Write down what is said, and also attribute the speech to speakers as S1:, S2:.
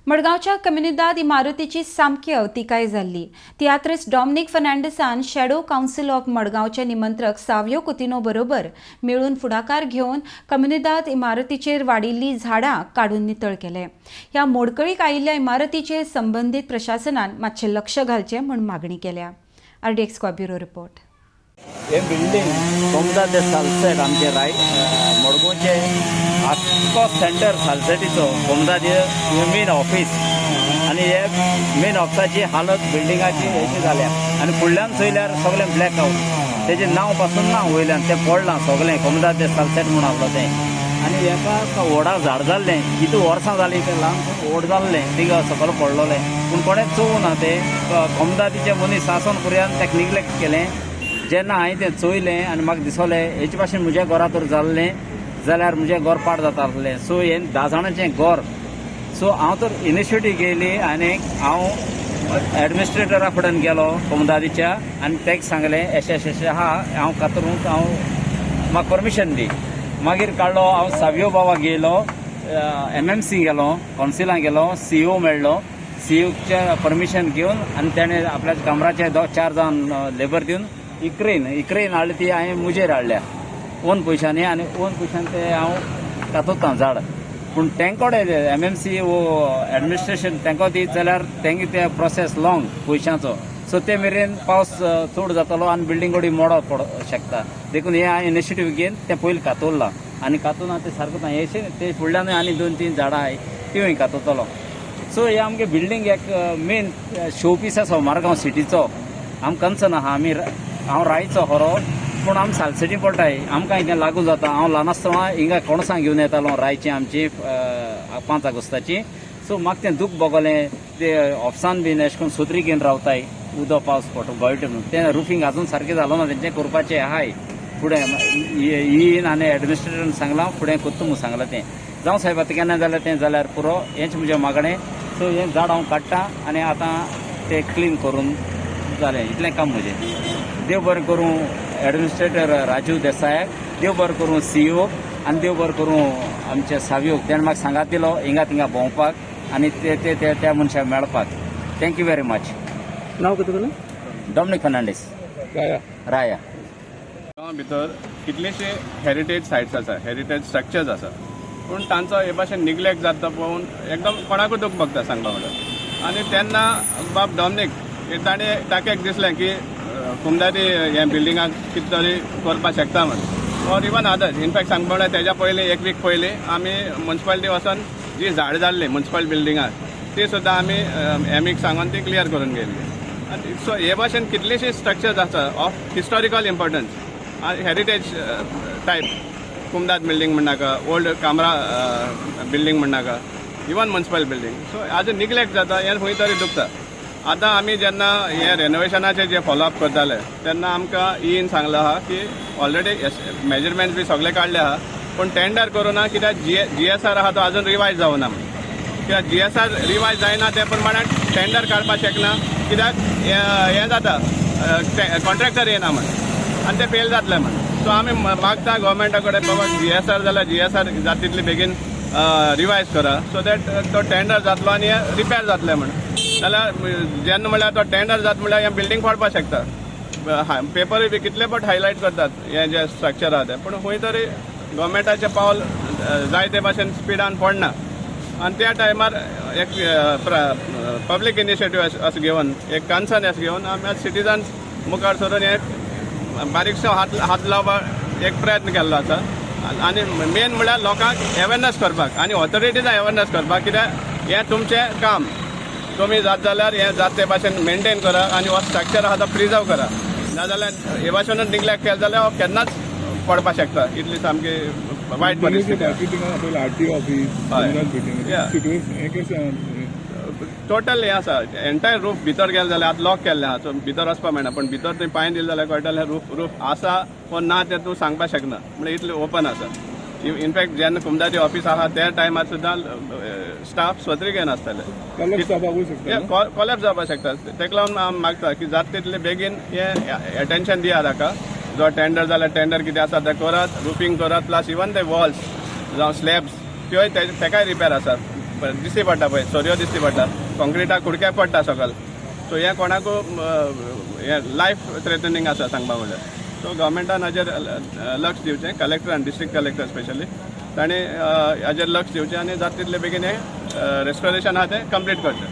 S1: मडगांवच्या कम्युनिदाद इमारतीची सामकी अवतिकाय जाल्ली. तियात्रिस्ट डॉमनिक फर्नांडीसान शॅडो कावन्सिल ऑफ मडगांवचे निमंत्रक सावयो कुतिनो बरोबर मेळून फुडाकार घेवन कम्युनिदाद इमारतीचेर वाडिल्लीं झाडां काडून नितळ केले. ह्या मोडकळीक आयिल्ल्या इमारतीचेर संबंदीत प्रशासनान मातशें लक्ष घालचें म्हूण मागणी केल्या. RDX bureau report.
S2: हे बिल्डींग कोमदा दे सालसेट, आमचे राय मडगांवचे आख्खो सेंटर सालसेटीचो कोमदा दे मेन ऑफिस आनी हे मेन ऑफिसाची हालत बिल्डिंगाची अशी जाल्या आनी फुडल्यान चोयल्यार सगळें ब्लॅक आउट. तेजें नांव पासून ना वयल्यान तें पडलां सगळें, कोमदा दे सालसेट म्हूण आसलो तें. आनी हेका व्हडा झाड जाल्लें, कितू वर्सां जालीं, तें ल्हान व्हड जाल्लें, थिंगा सकयल पडलोलें, पूण कोणेंच चोवूं ना तें. कोमदादीचे मनीस आसोन पर्यंत तेका निग्लेक्ट केलें. जेन्ना हांवें तें चोयलें आनी म्हाका दिसलें, हेचे भाशेन म्हज्या घरा तर जाल्लें जाल्यार म्हजें घर पाड जाता आसलें. सो हें 10 जाणांचें घर. सो हांव तर इनिशिएटीव घेयली आनी हांव एडमिनिस्ट्रेटरा फुड्यान गेलो कोमदादीच्या आनी ताका सांगलें, अशें अशें अशें आहा, हांव कातरूंक हांव म्हाका परमिशन दी. मागीर काडलो हांव सावियो बाबाक गेलो, एमएमसी गेलो, कौन्सिलां गेलो, सीईओ मेळ्ळो. सीईओच्या परमिशन घेवन आनी तेणें आपल्या कामराचे दोग चार जाण लेबर दिवन इक्रेन इक्रेन हाडली. ती हांवें मुजेर हाडल्या ओन पयशांनी आनी ओन पयशान ते हांव कातोतां झाड. पूण तेंकोडे एमएमसी वो एडमिनिस्ट्रेशन तेंको दीत जाल्यार तेंगे ते प्रोसेस लॉंग पयशांचो. सो ते मेरेन पावस चड जातलो आनी बिल्डींग कडेन मोडो पडो शकता. देखून हे हांवें इनिशिएटीव घेवन तें पयलीं कातोरलां आनी कातून हांव तें सारकें हें ते फुडल्यानूय आनी दोन तीन झाडां आहाय, तिवूय कातोतलो. सो हे आमगे बिल्डींग एक मेन शो पीस आसा मारगांव सिटीचो. आमकां कन्सर्न आहा. आमी हांव रायचो खरो, पूण आमी सालसेटी पडटाय, आमकां हें लागू जाता. हांव ल्हान आसतना हिंगा कणसां घेवन येतालो रायची आमची 5 ऑगस्टाची. सो म्हाका तें दूख भोगलें. ते ऑफिसान बीन अशें करून सत्री घेवन रावताय, उदक पावस पडटा गळटा म्हणून. तें रुफींग अजून सारकें जालो ना, तेंचें करपाचें आहाय फुडें. येन आनी एडमिनिस्ट्रेटरान सांगलां, फुडें करता म्हूण सांगलां तें. जावं साहेब, आतां केन्ना जाल्यार तें जाल्यार पुरो, हेंच म्हजें मागणें. सो हें झाड हांव काडटा आनी आतां तें क्लीन करून जालें, इतलें काम म्हजें. देव बरें करूं एडमिनिस्ट्रेटर राजीव देसायाक, देव बरें करूं सीईओ आनी देव बरें करूं आमच्या सावियोक. तेणें म्हाका सांगात दिलो हिंगा थिंगा भोंवपाक आनी ते ते ते त्या मनशाक मेळपाक. Thank you very much.
S3: नाव कितें तुगेलें?
S2: डॉमनिक फर्नांडीस.
S3: राया.
S2: राया.
S4: गांवा भितर कितलेशे हेरिटेज सायट्स आसा, हेरिटेज स्ट्रक्चर्स आसा, पूण तांचो हे भाशेन निग्लेक्ट जाता पळोवन एकदम कोणाकूय दूख भोगता सांगपा म्हणल्यार. आनी तेन्ना बाब डॉमनीक हे ताणें ताका एक दिसलें की कुमदारी हे बिल्डिंगाक कितें तरी करपाक शकता म्हण, or even others. In fact सांगपा म्हणल्यार तेज्या पयलीं एक वीक पयलीं आमी मुन्सिपालिटी वचोन जी झाड जाल्ली मुन्सिपल बिल्डिंगाक, ती सुद्दां आमी एमीक सांगून ती क्लियर करून गेल्ली. आनी सो हे भाशेन कितलीशीं स्ट्रक्चर्स आसा of historical importance, heritage type, कुमदाद building म्हणनाका, old Kamra building म्हणनाका, even municipal building. So आज निग्लेक्ट जाता, हें खंय तरी दुखता. आतां आमी जेन्ना हे रेनोवेशनाचे जे फॉलोअप करताले तेन्ना आमकां ईन सांगलां आहा की ऑलरेडी मेजरमेंट बी सगळे काडले आहा, पूण टेंडर करूं ना, कित्याक जीएसआर आहा तो अजून रिवायज जावना. कित्याक जीएसआर रिवायज जायना ते प्रमाणे टेंडर काडपाक शकना, कित्याक हें जाता, कॉन्ट्रॅक्टर येना म्हण आनी ते फेल जातले म्हण. सो आमी मागता गव्हर्मेंटा कडेन, बाबा जीएसआर जाल्यार जीएसआर जाता तितली बेगीन रिवायज करा, सो that तो टेंडर जातलो आनी हे रिपेर जातले म्हण. नाल्यार जेन्ना म्हणल्यार तो टेंडर जाता म्हणल्यार हें बिल्डींग पडपाक शकता. पेपरूय बी कितले पट हायलायट करतात हें जें स्ट्रक्चर आहा तें, पूण खंय तरी गव्हर्मेंटाचें पावल जाय ते भाशेन स्पिडान पडना. आनी त्या टायमार एक पब्लीक इनिशिएटीव अशें घेवन, एक कन्सर्न अशें घेवन आमी आज सिटीजन्स मुखार सरून एक बारीकसो हात हात लावपाक एक प्रयत्न केल्लो आसा. आनी मेन म्हणल्यार लोकांक अवेरनस करपाक आनी ऑथॉरिटीजाक अवेरनस करपाक, कित्याक हें तुमचें काम, तुमी जात जाल्यार हें जात ते भाशेन मेनटेन करा आनी हो स्ट्रक्चर आहा तो प्रिजर्व करा. नाजाल्यार हे भाशेनूच निग्लेक्ट केलें जाल्यार हो केन्नाच पडपाक शकता. इतली सामकी वायट परिस्थिती आहा.
S3: बाकी थिंगा पयलीं आरटीओ ऑफिस. बिल्डिंग. सिच्युएशन हें कशें?
S4: टोटल हें आसा, एंटायर रूफ भितर गेले जाल्यार आतां लॉक केल्लें आहा, सो भितर वचपाक मेळना, पण भितर तुवें पांय दिले जाल्यार कळटलें रूफ रूफ आसा वो ना तें तूं सांगपाक शकना, म्हणजे इतलें ओपन आसा. इनफॅक्ट जेन्ना कुमदाची ऑफिस आहा त्या टायमार सुद्दां स्टाफ सत्री घेवन आसताले.
S3: कॉलेप्स जावपाकूय शकता न्हू?
S4: कॉलेप्स जावपाक शकता. तेका लागून आमी मागता की जाता तितले बेगीन हें एटेन्शन दिया ताका. जो टेंडर जाल्यार टेंडर कितें आसा तें करात, रुफींग करात, प्लस इवन ते वॉल्स जावं स्लॅब्स त्योय तेकाय रिपेर आसात. दिश्टी पडटा पळय, सरयो दिश्टी पडटा, कॉन्क्रिटा कुडक्या पडटा सकल. सो हें कोणाकू हें लायफ थ्रेटनिंग आसा सांगपा म्हणल्यार. सो गव्हर्मेंटान हाजेर लक्ष दिवचें, कलेक्टरान, डिस्ट्रिक्ट कलेक्टर स्पेशली, ताणें हाजेर लक्ष दिवचें आनी जाता तितले बेगीन हें रेस्टोरेशन आहा तें कंप्लीट करचें.